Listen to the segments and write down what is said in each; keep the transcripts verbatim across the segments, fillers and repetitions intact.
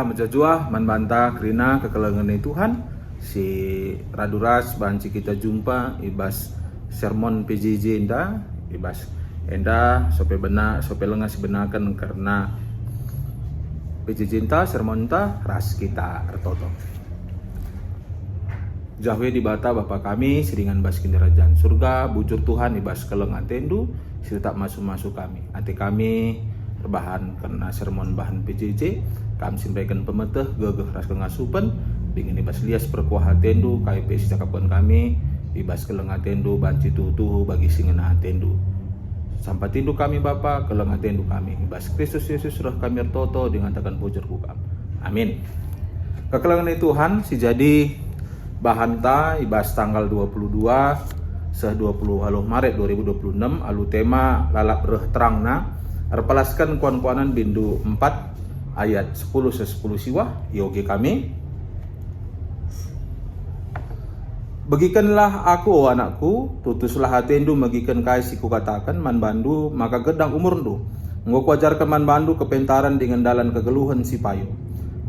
Mejuah-juah man banta kerina kekelengen ni Tuhan, si radu ras banci kita jumpa i bas sermon P J J enda, i bas enda sope bena, sope langa sibenaken kerna P J J enta, sermon enta ras kita ertoto. Jahwe Dibata Bapa kami, si ringan bas Kinirajan Surga, bujur Tuhan i bas keleng atendu, si tetap masu-masu kami. Ate kami erbahan kerna sermon bahan P J J, kam si mbereken pemeteh, gegeh ras kengasupen, dingen i bas lias perkuah atendu, kai pe si cakapken kami, i bas keleng atendu, banci tuhu-tuhu bagi si ngena atendu. Sampatindu kami Bapa, keleng atendu kami. I bas Kristus Yesus reh kami ertoto, dingen ngataken bujur ku Kam. Amin. Kekelengen ni Tuhan, si jadi bahanta i bas tanggal dua puluh dua seh dua puluh waluh Maret dua ribu dua puluh enam alu tema lalap reh terangna, erpalasken Kuan-kuanen bindu empat ayat sepuluh seh sepuluh siwah, ioge kami. Begikenlah aku, o anakku, tutuslah atendu megiken kai si kukataken man bandu maka gedang umurndu. Enggo kuajarken man bandu kepentaren dingen dalan kegeluhen si payo.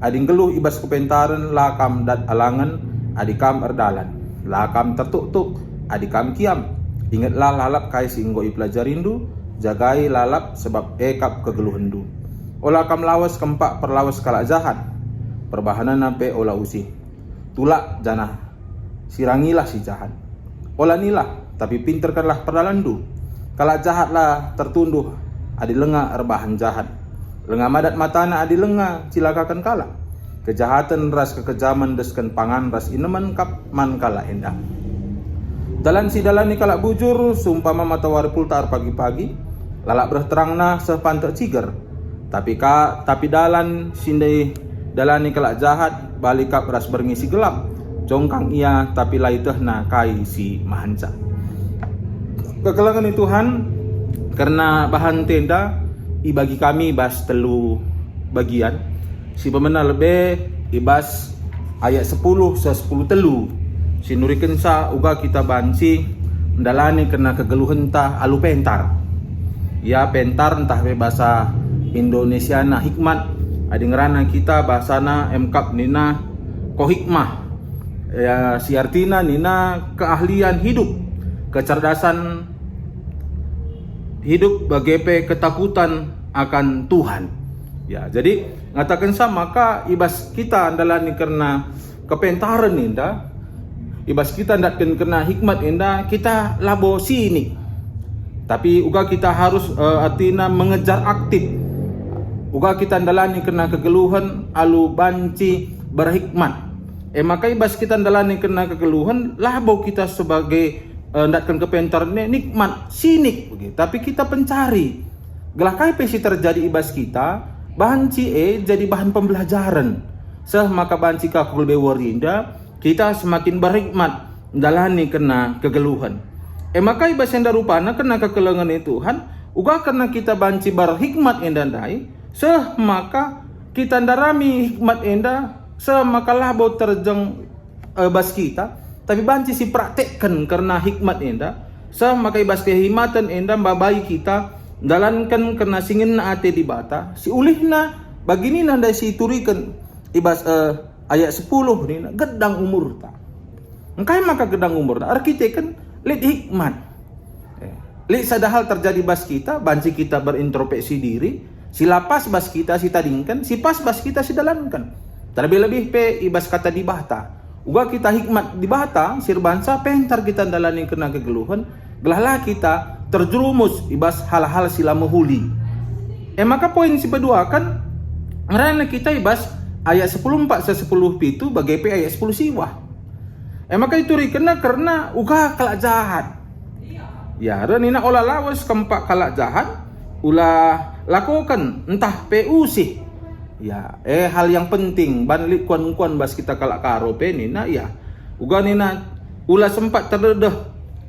Adi nggeluh i bas kepentaren, la kam dat alangen adi kam erdalan. La kam tertuktuk adi kam kiam. Ingetlah lalap kai si enggo ipelajarindu, jagai lalap, sebab e kap kegeluhenndu. Ola kam lawes kempak perlawes kalak jahat, perbahanenna pe ola usih. Tulak janah sirangilah si jahat. Ola nilah, tapi pinterkenlah perdalanndu. Kalak jahat la tertunduh adi langa erbahan jahat. Langa madat matana adi langa cilakaken kalak. Kejahaten ras kekejamen desken pangan ras inemen kap man kalak enda. Dalan si idalani kalak bujur, seumpama matawari pultar pagi-pagi, lalap reh terangna seh pantek ciger. Tapi ka, tapi dalan si ndai dalani kalak jahat, bali kap ras berngi si gelap. Jongkang ia, tapi la ietehna kai si mahanca. Kekelengen ni Tuhan, kerna bahanta enda ibagi kami bas telu bagian. Si pemena lebe i bas ayat sepuluh seh sepuluh telu, si nurikenca uga kita banci ndalani kerna kegeluhenta alu pentar. Ya, pentar ntah pe basa Indonesiana hikmat, adi ngerana kita basana emkap nina kohikmah. Ya, si artina nina keahlian hidup, kecerdasan hidup, bage pe ketakutan akan Tuhan. Ya, jadi ngatakenca maka i bas kita ndalani kerna kepentaren enda, i bas kita ndatken kerna hikmat enda, kita labo sinik. Tapi uga kita harus, eh, artina mengejar aktif. Uga kita ndalani kerna kegeluhen alu banci berhikmat. E maka i bas kita ndalani kerna kegeluhen, labo kita sebagai, eh, ndatken kepentaren e nikmat, sinik, begitu. Tapi kita pencari. Gelah kai pe si terjadi i bas kita, banci e jadi bahan pembelajaren. Seh maka banci ka ku lebe wari enda, kita semakin berhikmat ndalani kerna kegeluhen. E maka i bas enda rupana kerna kekelengen ni Tuhan, uga kerna kita banci berhikmat enda ndai, seh maka kita ndarami hikmat enda, seh maka labo terjeng, eh, bas kita, tapi banci sipraktekken kerna hikmat enda, seh maka i bas kehimaten enda mbabai kita ndalanken kerna si ngena ate Dibata, si ulihna bagi nina ndai si ituriken i bas, eh, ayat sepuluh nina, "Gedang umurta." Engkai maka gedang umurta? Erkiteken lit hikmat. Eh, lit sada hal terjadi bas kita, banci kita berintrospeksi diri, si la pas bas kita sitadingken, si pas bas kita sidalanken. Terlebih-lebih pe i bas Kata Dibata. Uga kita hikmat Dibata, si erbahanca pentar kita ndalani kerna kegeluhen, gelah la kita terjerumus i bas hal-hal si la mehuli. E maka poin si peduaken, ngerana kita i bas ayat sepuluh empat seh sepuluh pitu, bage pe ayat sepuluh siwah. E maka iturikenna kerna uga kalak jahat. Ya, reh nina ola lawes kempak kalak jahat, ula lakoken ntah pe usih. Ya, eh, hal yang penting, ban lit kuan-kuan bas kita kalak Karo pe nina, ya. Uga nina, ula sempat terdedeh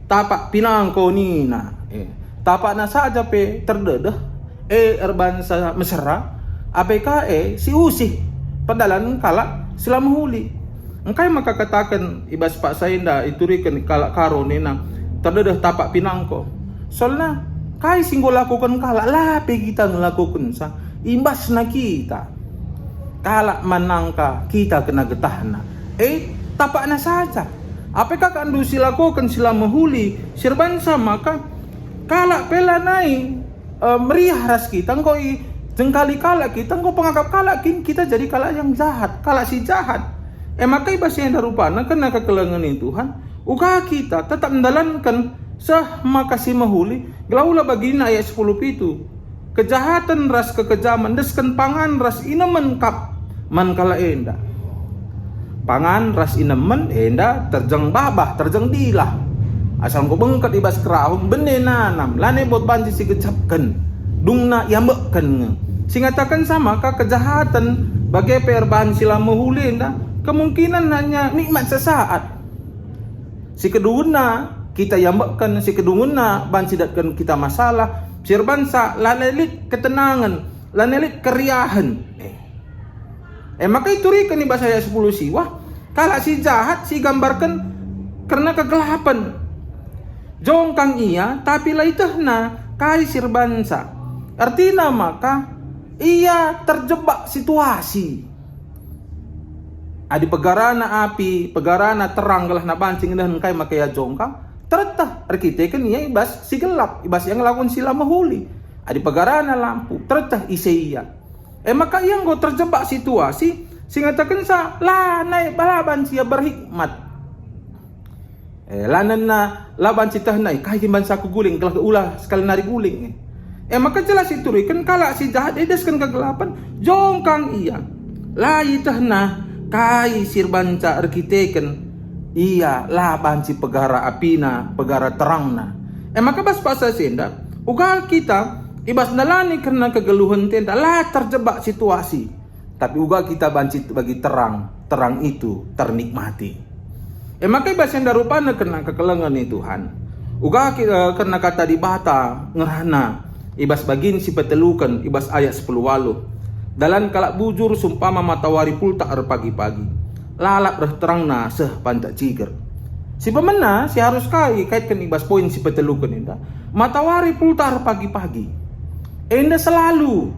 tapak pinangko nina. Eh, tapakna saja pe terdedeh, eh, erbahanca mesera, apai ka, eh, si usih perdalan kalak si la mehuli. Engkai maka kataken i bas paksa enda ituriken kalak Karo nina, "Terdedeh tapak pinangko"? Soalna, kai si enggo lakoken kalak, la pe kita ngelakokenca, imbasna kita. Kalak manangka kita kena getahna. Eh, tapakna saja. Apa kak andu silakoken si la mehuli, si erbansa maka kalak pe lanai, eh, meriah ras kita, enggo i jengkali kalak kita, enggo pengakap kalak kin kita jadi kalak yang jahat, kalak si jahat. E maka i bas enda rupana kena kekelengen ni Tuhan, uga kita tetap ndalanken seh maka si mehuli, gelah ula bagina ayat sepuluh pitu. Kejahaten ras kekejamen desken pangan ras inemen kap man kalak enda. Pangan ras inemen enda terjeng babah, terjeng dilah. Asal enggo bengket i bas kerahun, bene nanam, lanai bot banci si gejapken, dungna iambekken nge. Si ngatakenca maka kejahaten bage pe erbahan si la mehuli enda kemungkinan hanya nikmat sesaat. Si kedungenna kita iambekken, si kedungenna banci datken kita masalah, si erbansa lanai lit ketenangen, lanai lit keriahen. Eh. E maka ituriken i bas ayat sepuluh siwah, kalak si jahat si igambarken kerna kegelapen. Jongkang ia, tapi la itehna kai si erbansa. Ertina maka ia terjebak situasi. Adi pegarana api, pegarana terang gelahna banci ngenehen kai maka ia jongkang, tereteh erkiteken ia i bas si gelap, i bas ia ngelakoken si la mehuli. Adi pegarana lampu, tereteh ise ia. E maka ia enggo terjebak situasi si ngatakenca lanai bala banci ia berhikmat. Eh, lanenna la banci tehna, "Kai kin banci aku guling, gelah ula sekali nari guling." Eh, maka jelas ituriken kalak si jahat e desken kegelapen, jongkang ia. La itehna kai si erbanca erkiteken ia la banci pegara apina, pegara terangna. Eh, maka bas paksa si enda, uga kita i bas ndalani kerna kegeluhenta enda la terjebak situasi. Tapi uga kita banci bagi terang, terang itu ternikmati. E maka i bas enda rupana kerna kekelengen ni Tuhan. Uga ki-, eh, kerna kata Dibata ngerana i bas bagin si peteluken i bas ayat sepuluh waluh. Dalan kalak bujur sumpama matawari pultak erpagi-pagi. Lalap reh terangna seh pantak ciger. Si pemena si harus kai kaitken i bas poin si peteluken enda. Matawari pultak erpagi-pagi. Enda selalu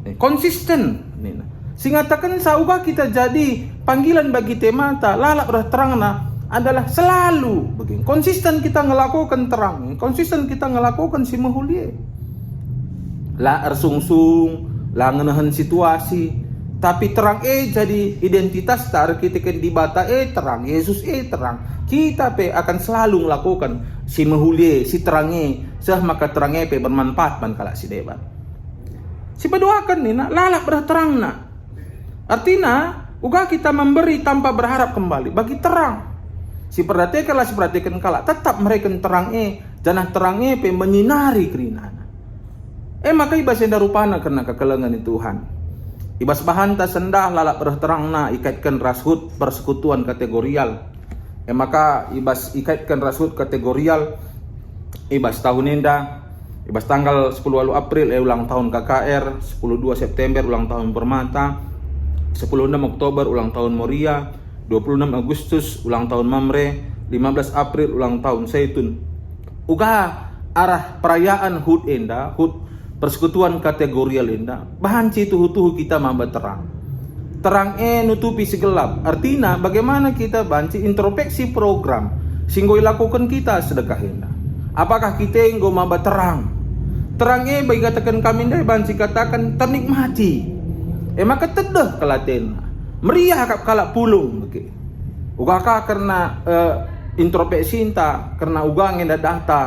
Eh, konsisten, nina. Si ngatakenca uga kita jadi panggilan bagi temata, lalap reh terangna adalah selalu begin. Konsisten kita ngelakoken terang, konsisten kita ngelakoken si mehuli e. La ersungsung, la ngenehen situasi, tapi terang e jadi identitasta erkiteken Dibata e terang, Yesus e terang. Kita pe akan selalu ngelakoken si mehuli e, si terang e, seh maka terang e pe bermanfaat man kalak si deban. Si peduaken nina, lalap reh terangna. Artina, uga kita memberi tanpa berharap kembali bagi terang. Si perdateken la si perdateken kalak, tetap mereken terang e, janah terang e pe menyinari kerinana. E maka i bas enda rupana kerna kekelengen ni Tuhan. I bas bahanta sendah lalap reh terangna ikaitken ras hut persekutuan kategorial. E maka i bas ikaitken ras hut kategorial, i bas tahun enda, i bas tanggal sepuluh waluh April, e, ulang tahun K K R, sepuluh dua September, ulang tahun Permata, sepuluh enam Oktober, ulang tahun Moria, dua puluh enam Agustus, ulang tahun Mamre, lima belas April, ulang tahun Saitun. Uga arah perayaan hut enda, hut persekutuan kategorial enda, banci tuhu-tuhu kita maba terang. Terang e nutupi si gelap. Artina, bagaimana kita banci introspeksi program si enggo ilakoken kita sedekah enda? Apakah kita enggo maba terang? Terang e bagi kataken kami ndai banci kataken ternikmati. E maka tedeh kal atena. Meriah kap kalak pulung bage. Uga ka kerna, eh, introspeksinta, kerna uga nge enda dahta,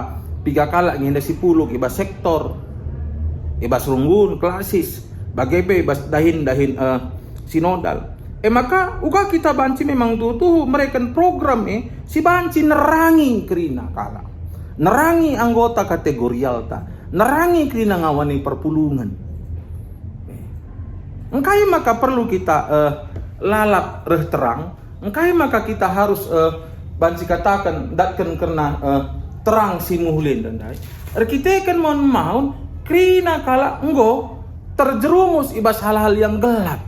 piga kalak nge enda si pulung i bas sektor, i bas runggun, klasis, bage pe i bas dahin-dahin, eh, sinodal. E maka, uga kita banci memang tuhu-tuhu mereken program e si banci nerangi kerina kalak, nerangi anggota kategorialta, nerangi kerina ngawan perpulungen. Engkai maka perlu kita, eh, lalap reh terang? Engkai maka kita harus, eh, banci kataken, ndatken kerna, eh, terang si mehuli enda ndai? Erkiteken maun-maun, kerina kalak enggo terjerumus i bas hal-hal yang gelap.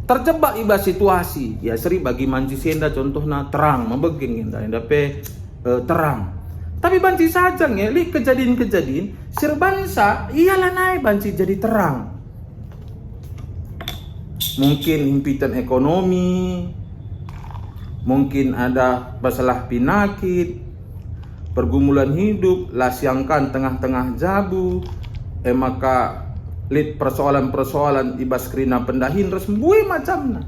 Terjebak i bas situasi. Ya, seri bagi manji si enda contohna terang, mebegeng enda, enda pe, eh, terang. Tapi banci saja nge, lit kejadin-kejadin, si erbansa ia lanai banci jadi terang. Mungkin impiten ekonomi, mungkin ada masalah pinakit, pergumulan hidup, la siangkan tengah-tengah jabu, e maka lit persoalan-persoalan i bas kerina pendahin ras mbue macamna.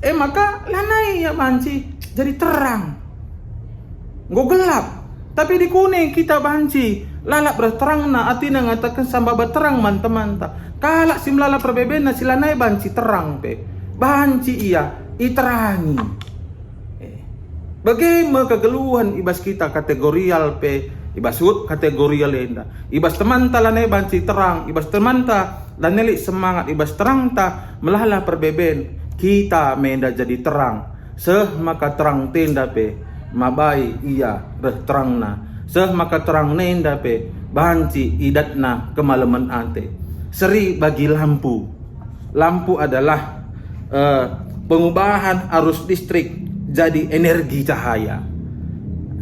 E maka lanai ia banci jadi terang. Enggo gelap, tapi dikune kita banci lalap reh terangna, atina ngataken samba terang man temanta. Kalak si melala perbebenna si lanai banci terang pe, banci ia iterangi. Eh, bage me kegeluhen i bas kita kategorial pe, i bas sut kategorial enda. I bas temanta lanai banci terang, i bas temanta lanai lit semangat, i bas terangta melala perbeben, kita me enda jadi terang. Seh maka terang enda pe mabai ia reh terangna, seh maka terang enda pe banci idatna kemalemen ate. Seri bagi lampu. Lampu adalah, eh, pengubahan arus listrik jadi energi cahaya.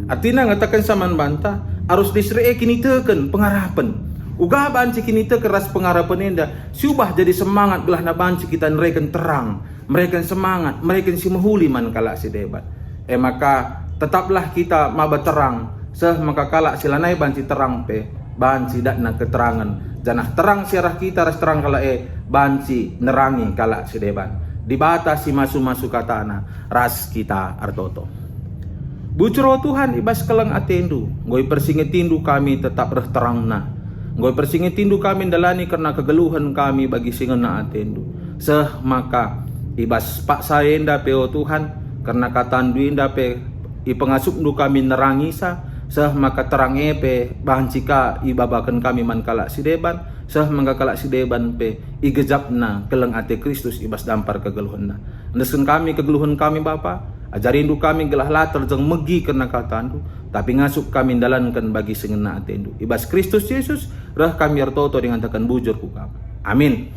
Artina ngataken saman banta, arus listrik e kiniteken, pengarapen. Uga banci kiniteken ras pengarapen enda siubah jadi semangat gelahna banci kita nereken terang, mereken semangat, mereken si mehuli man kalak si deban. E maka, tetaplah kita maba terang, seh maka kalak si lanai banci terang pe banci datna keterangen, janah terang si arah kita ras terang kalak e banci nerangi kalak si deban. Dibata si masu-masu katana ras kita ertoto. Bujur, o Tuhan, i bas keleng atendu, enggo ipersingetindu kami tetap reh terangna. Enggo ipersingetindu kami ndalani kerna kegeluhen kami bagi si ngena atendu. Seh maka i bas paksa enda pe, o Tuhan, kerna katandu enda pe ipengasupndu kami nerangisa, seh maka terang e pe banci ka ibabaken kami man kalak si deban, seh maka kalak si deban pe igejapna keleng ate Kristus i bas dampar kegeluhenna. Endesken kami kegeluhen kami, Bapa, ajarindu kami gelah la terjeng megi kerna katandu, tapi ngasup kami ndalanken bagi si ngena atendu. I bas Kristus Jesus reh kami ertoto dingen ngataken bujur ku Kam. Amin.